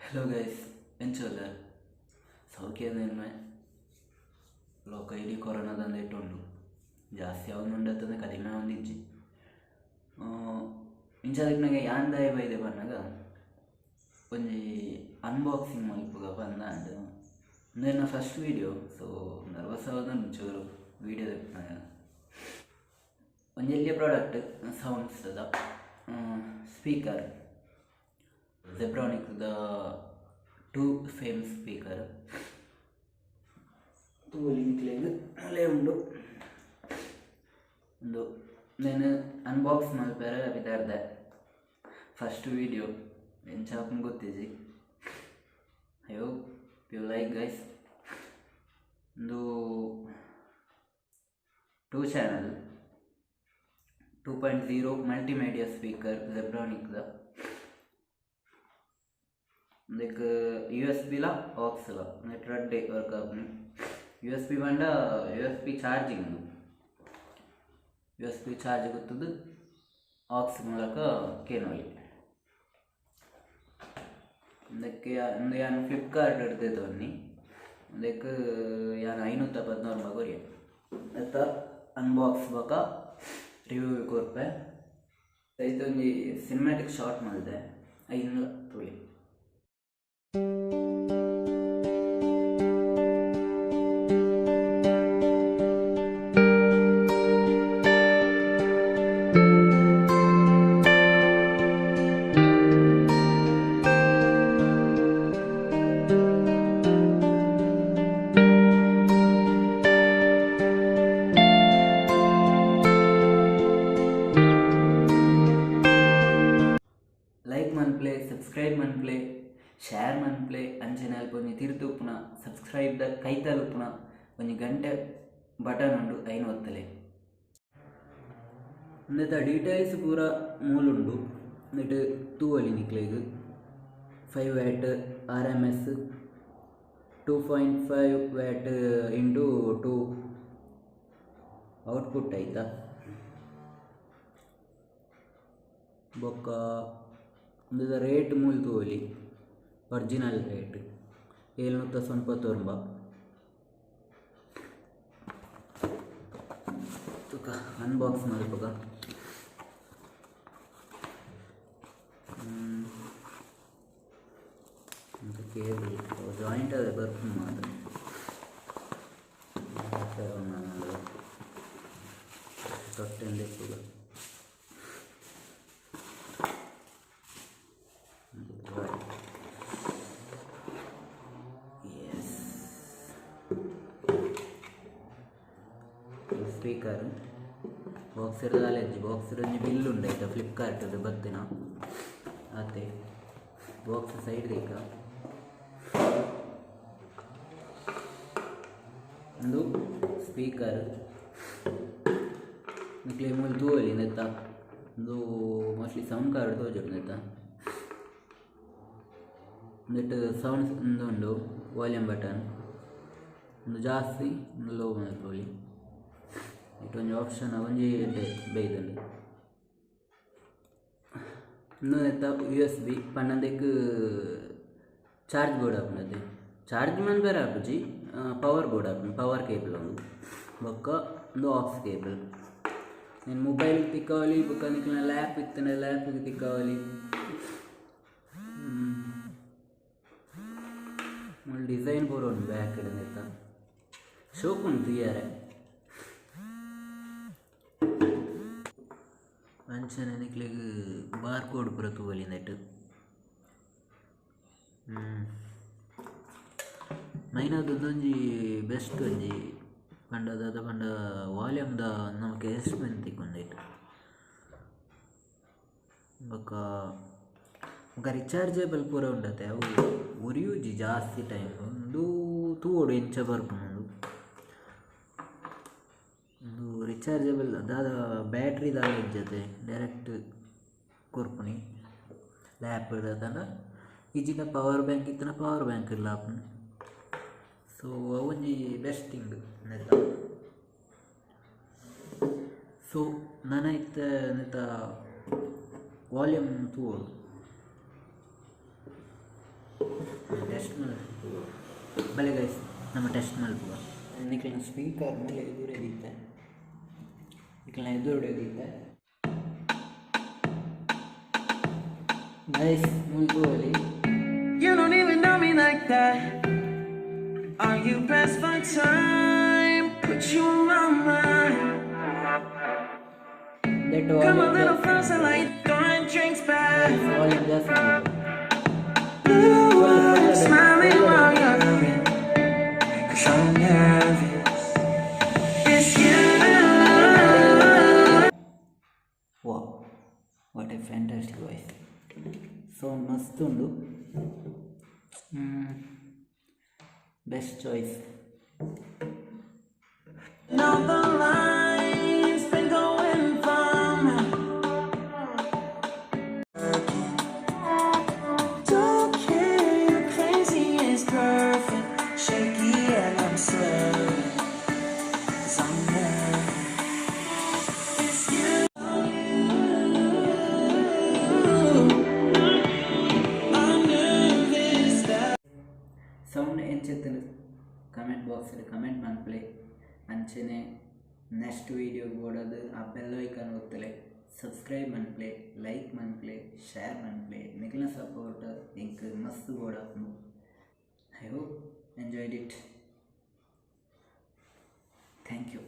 Hello guys, ಎಂಚೋಲ್ಲ ಸೌಖ್ಯ ಲೋಕ ಇಡೀ ಕೊರೋನಾದಂದ ಇಟ್ಟುಂಡು ಜಾಸ್ತಿ ಅವನುಂಡತ್ತಂದ್ರೆ ಕಡಿಮೆ ಒಂದಿಜ್ಜಿ ಇಂಚಾದಕ್ಕೆ ಯಾಂದಾಯ ಬೈದೆ ಪನ್ನಗ ಒಂಜಿ ಅನ್ಬಾಕ್ಸಿಂಗ್ ಮಲ್ಪುಗ ಪಂದ ಉಂದೆನ್ನ ಫಸ್ಟ್ ವೀಡಿಯೋ. ಸೊ ನರ್ವಸ್ ಆವದ ಚೂರು ವೀಡಿಯೋ ಒಂಜಿ ಎಲ್ಯ ಪ್ರಾಡಕ್ಟ್ ಸೌಂಡ್ಸ್ದ ಸ್ಪೀಕರ್ ಜೆಬ್ರಾನಿಕ್ದ 2 ಸೇಮ್ ಸ್ಪೀಕರ್ ತೂಲಿಂಕ್ಲೆಗ್ ಅಲ್ಲೇ ಉಂಡು. ಒಂದು ನಾನು ಅನ್ಬಾಕ್ಸ್ ಮಲ್ಪೆರೆ ಬಿದಾರ್ದೆ ಫಸ್ಟ್ ವೀಡಿಯೋ ಎಂಚಾಪುಂಡು ಗೊತ್ತಿಜಿ. I hope you like guys. ಒಂದು 2 ಚಾನಲ್ 2.0 ಮಲ್ಟಿಮೀಡಿಯಾ ಸ್ಪೀಕರ್ ಜೆಬ್ರಾನಿಕ್ದ. ಇದಕ್ಕೆ ಯು ಎಸ್ ಬಿಲ ಆಕ್ಸ್ಲ ನೆಟ್ ರಡ್ಡೆ ವರ್ಕ್ ಆಪುನಿ. ಯು ಎಸ್ ಬಿ ಪಂಡ U S B charging, U S B charge ಗೊತ್ತದು aux ಮೂಲಕ ಕೇನೋಲಿ. ಇದಕ್ಕೆ ಒಂದು ಯಾನ್ ಫ್ಲಿಪ್ಕಾರ್ಟ್ ಹಿಡ್ದಿದ್ದವನ್ನಿ. ಅದಕ್ಕೆ ಯಾನ್ 514 ರೂಪಾಯಿ ಕೊರಿಯ. ಅತ್ತ ಅನ್ಬಾಕ್ಸ್ ಬೊಕ ರಿವ್ಯೂ ಕೊರ್ಪೆ. ಐತೊಂಜಿ ಸಿನಿಮ್ಯಾಟಿಕ್ ಶಾರ್ಟ್ ಮಲ್ದೆ ಐನ್ ತೂಲೆ. ಲೈಕ್ ಮನ್ಪ್ಲೆ, ಸಬ್ಸ್ಕ್ರೈಬ್ ಮನ್ಪ್ಲೆ, ಶೇರ್ ಮನ್ಪ್ಲೆ, ಅಂಚನೆ ಅಲ್ಪ ಒಂಜಿ ತಿರ್ತು ಉಪ್ಪುನ ಸಬ್ಸ್ಕ್ರೈಬ್ ದ ಕೈತಲ್ ಉಪ್ಪುನ ಒಂಜಿ ಗಂಟೆ ಬಟನ್ ಉಂಡು ಐನ್ ಒತ್ತಲೆ. ಉಂದೆತ ಡೀಟೇಲ್ಸ್ ಪೂರ ಮೂಲುಂಡು ನೆಟ್ ತೂವೊಲಿ ನಿಕ್ಲೆಗ್. 5 watt R M S 2.5 watt into 2 output ಆಯ್ತಾ. ಬೊಕ್ಕ ಉಂದೆತ ರೇಟ್ ಮೂಲು ತೂವೊಲಿ, ಒರಿಜಿನಲ್ ರೇಟ್ 790 ರೂಪಾಯಿ. ತುಕ ಅನ್ಬಾಕ್ಸ್ ಮಲ್ಪುಗ. ಕೇಬಲ್ ಜಾಯಿಂಟ್ ಅದೇ ಬರ್ಪುಂಡು ಮಾತ್ರ. ತೊಟ್ಟೆಂದು ಇಪ್ಪುಗ. ಸ್ಪೀಕರ್ ಬಾಕ್ಸ್ ಇರೋದು ಬಾಕ್ಸ್ ಒಂಜಿ ಬಿಲ್ ಉಂಡು ಆಯ್ತಾ ಫ್ಲಿಪ್ಕಾರ್ಟ್ ಬತ್ತಿನ ಆತೆ ಬಾಕ್ಸ್ ಸೈಡ್ ದೀಕ. ಒಂದು ಸ್ಪೀಕರ್ ನಿಕ್ಲೆ ಮೂಲು ತೂವೊಲಿ ನೆತ್ತ. ಒಂದು ಮೋಸ್ಟ್ಲಿ ಸೌಂಡ್ ಕಾರ್ಡ್ ತೋಜುಂಡು ನೆತ್ತ. ನೆಟ್ ಸೌಂಡ್ ಉಂದು ಉಂಡು ವಾಲ್ಯೂಮ್ ಬಟನ್ ಒಂದು ಜಾಸ್ತಿ ಒಂದು ಲೋ ಮಲ್ಪೊಲಿ. ಇಟ್ಟು ಒಂಜಿ ಆಪ್ಷನ್ ಒಂಜಿ ಎಡ್ಡೆ ಬೈದುಂಡು. ಉಂದು ನೆತ್ತ ಯು ಎಸ್ ಬಿ ಪನ್ನಂದೆಕ್ ಚಾರ್ಜ್ ಬೋರ್ಡ್ ಆಪುಂಡು. ಚಾರ್ಜ್ ಮನ್ಪೆರೆ ಆಪುಜಿ, ಪವರ್ ಬೋರ್ಡ್ ಆಪುಂಡು, ಪವರ್ ಕೇಬಲ್ ಉಂದು. ಬೊಕ್ಕ ಉಂದು ಆಕ್ಸ್ ಕೇಬಲ್. ನಿನ್ನ ಮೊಬೈಲ್ ತಿಕ್ಕಾವಲಿ, ಬೊಕ್ಕ ನಿಕ್ಲೆನ ಲ್ಯಾಪ್ ಇತ್ತಂಡ ಲ್ಯಾಪ್ಗೆ ತಿಕ್ಕಾವಲಿ. ಮೂಲು ಡಿಸೈನ್ ಪೂರ ಉಂಡು ಬ್ಯಾಕ್ ನೆತ್ತ ಶೋಕ್ ಉಂಡು ತೂಯರೆ. ಅಂಚನೆ ನಿಕ್ಲೆಗ್ ಬಾರ್ ಕೋಡ್ ಪೂರ ತೂವೊಲಿ ನೆಟ್. ಮೈನಾದ್ ಒಂಜಿ ಬೆಸ್ಟ್ ಒಂಜಿ ಪಂಡ ದಾದ ಪಂಡ ವಾಲ್ಯೂಮ್ದ ನಮಕ್ ಅಡ್ಜಸ್ಟ್ಮೆಂಟ್ ತಿಕ್ಕೊಂಡೈಟ್. ಬೊಕ್ಕ ಬೊಕ್ಕ ರಿಚಾರ್ಜೇಬಲ್ ಪೂರ ಉಂಡತೆ ಅವು ಒರಿಯುಜಿ ಜಾಸ್ತಿ ಟೈಮ್. ಉಂದು ತೂವೊಡು ಎಂಚ ಬರ್ಪುಂಡು. ಉಂದು ರಿಚಾರ್ಜೇಬಲ್ ದಾದ ಬ್ಯಾಟ್ರಿ ದಾಲ ಇಜ್ಜತೆ ಡೈರೆಕ್ಟ್ ಕೊರ್ಪುನಿ ಲ್ಯಾಪ್ ದಾದನ ಇಜ್ಜಿಂಡ ಪವರ್ ಬ್ಯಾಂಕ್ ಇತ್ತನ ಪವರ್ ಬ್ಯಾಂಕ್ ಇಲ್ಲ ಆಪುಂಡು. ಸೊ ಅವೊಂಜಿ ಬೆಸ್ಟ್ ಥಿಂಗ್ ನೆತ್ತ. ಸೊ ನನ ಇತ್ತೆ ನೆತ್ತ ವಾಲ್ಯೂಮ್ ತೂವೊಡು. ಟೆಸ್ಟ್ ಮಲ್ಪುವ ಬಲೆ ಗೈಸ್, ನಮ ಟೆಸ್ಟ್ ಮಲ್ಪುವ. ನಿಕ್ಲೆನ ಸ್ಪೀಕರ್ ಮೂಲೆ ಎದುರೇ ದೀತೆ, ನಿಕ್ಲೆನ ಎದುರುಡೆ ದೀತೆ ಗೈಸ್, ಮೂಲು ತೂವೊಲಿ. You don't even know me like that. Are you pressed for time? Put you on my mind. That Come a volume little closer, like throwing drinks back. Volume ಜಾಸ್ತಿ ಮಲ್ಪುವ. Blue eyes smiling while you're moving. 'Cause I'm nervous. It's you. Wow, what a fantastic voice. Sound ಮಸ್ತ್ ಉಂಡು. Best choice. Know the line's been going from. Don't care, you're crazy is perfect. Shaky and I'm swerving. 'Cause I'm nervous. It's you. I'm nervous that. Sound ಎಂಚೆತ್ತಂಡು comment box comment ಮನ್ಪುಲೆ. ಅಂಚನೆ next video ಬೋಡಾದ್ ಆ bell icon ಒತ್ತುಲೆ, subscribe ಮನ್ಪುಲೆ, like ಮನ್ಪುಲೆ, share ಮನ್ಪುಲೆ. ನಿಕ್ಲೆನ support ಎಂಕ್ ಮಸ್ತ್ ಬೋಡಾಪುಂಡು. I hope enjoyed it. Thank you.